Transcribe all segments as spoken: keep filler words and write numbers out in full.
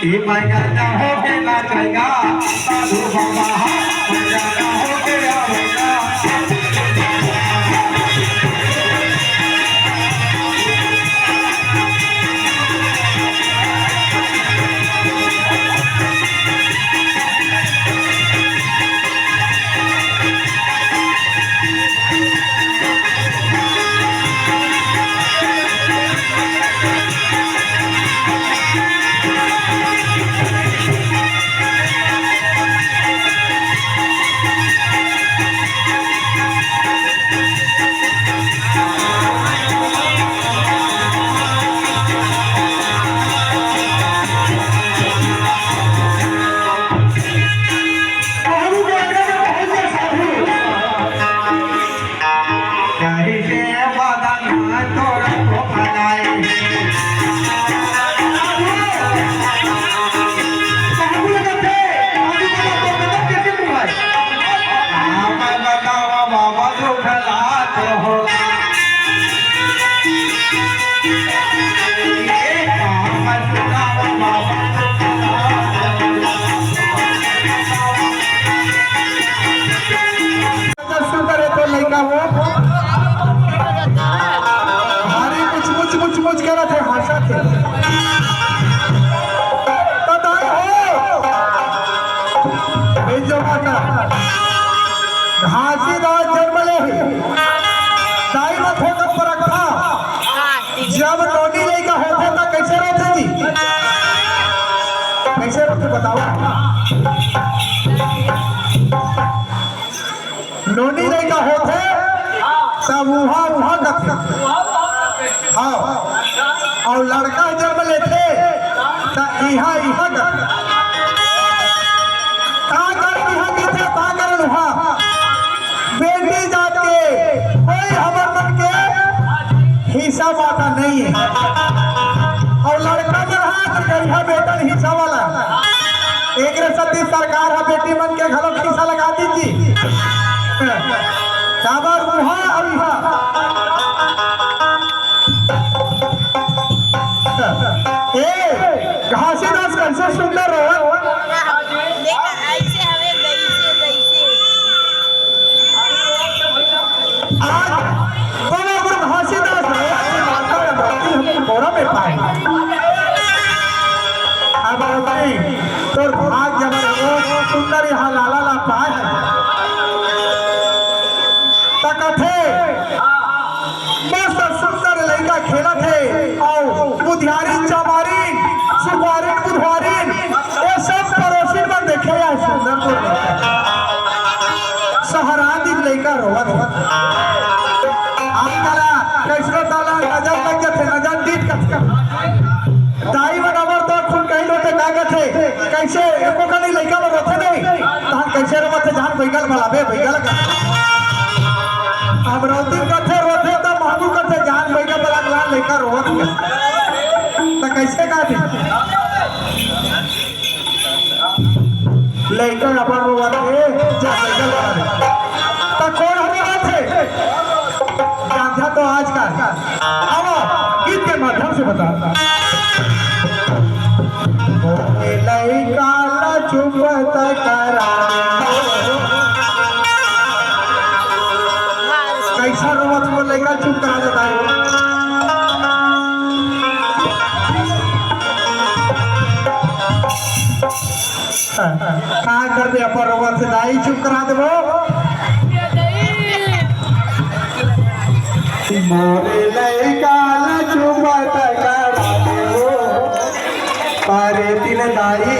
ए मजा ना हो के नाचेगा, साधु बाबा, हाँ, मजा ना हो के आवेगा। सुंदर है तो लइका हो। भारी मुच, मुच, मुच, मुच करत हे, हंसत हे। तो दाई हो, ए जमाना, घासीदास जन्म ले हे। दाई मत हो कब पर रखा। जब नोनी लइका होथे त कइसे रोथे जी? कइसे रोथे बताओ? नोनी लइका होथे, तब उहाँ, उहाँ कथे। हाँ। अउ लड़का जन्म लेथे, त इहाँ, इहाँ कथे। का कारण इहाँ कथे, का कारण उहाँ? बेटी जात के कोई हमर मन के हिस्सा वाटा नहीं हे। अउ लड़का मन ह, त करिहा बेटन हिस्सा वाला। एकरे सेती सरकार ह बेटी मन के घलो खीसा लगा दीस जी। काबर उहाँ अउ इहाँ। ए, घासीदास कइसे सुंदर रहे। देखा, अइसे हवे, जइसे, जइसे। आज बड़ा गुरु घासीदास है, आज माता रानी हमको गौरव में पाए। अब भाई, तोर भाग जबर हो, सुंदर यहाँ लाला ला पाए। त कथे, मस्त सुंदर लइका खेलत हे, अउ बुधियारी चमारी, सुपारी बुधवारी, ये सब पड़ोसी मन देखे या सुंदर तो लइका। सहरा दिन लइका रोवत हे। आजकल कइसनो साला नजर लग जाथे, नजर दीठ करथे। दाई मन हमर तो खूब कही रोथे, का कथे, कइसे एको कनी लइका मन रोथे नहीं, तहन कइसे रोवत हे, जान बैगल भला बे, बैगल का। अब रोती कथे, रोथे त महबू कथे, जान बैगल भला, लइका रोवत हे। त कइसे का दे? लइका अपन रोवत हे, जा लइका रोवत हे। त कोन ह रोवत हे? जानथा तो आज का। आवा, गीत के माध्यम से बता। लइका ला चुप त करा। कइसा रोवत हे वो लइका, चुप करा देता है। का करबे, अपन रोवत हे दाई, चुप करा देबो। मोरे लइका ला चुप त करा देबो। अरे दिन दाई।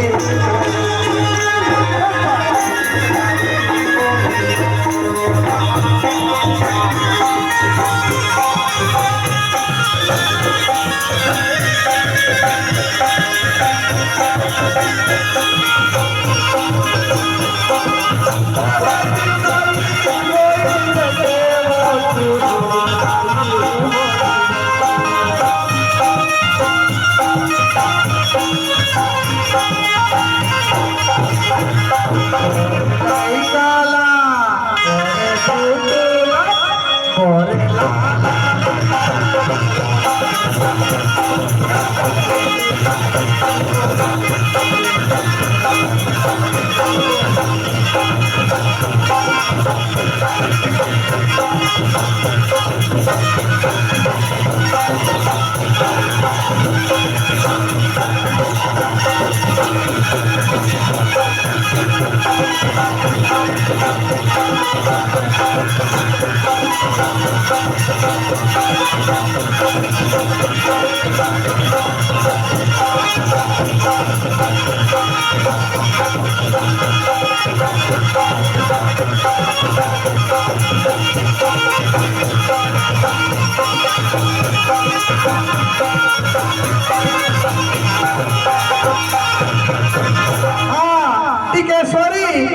हाँ, टिकेश्वरी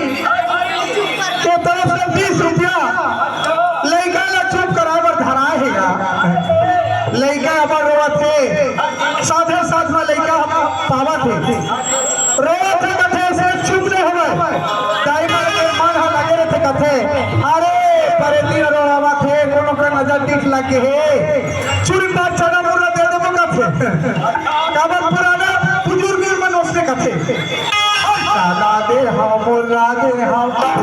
के तरफ से बीस रुपया लइका ला चुप कराए बर धराए हे गा। लइका अपन रोवत हे, साथे साथ में लइका पावत हे, रोवत हे, कथे से चुप नहीं होवय। दाई मन के मन ह लगे रहिथे, कथे, "अरे, परेती रोवत हे, कोनो के नजर टिक लग गे हे, चूरी पान चना मुर्रा दे देबो," कथे। काबर पुराना बुजुर्ग मन ओसने कथे। चना दे हव, मुर्रा दे हव।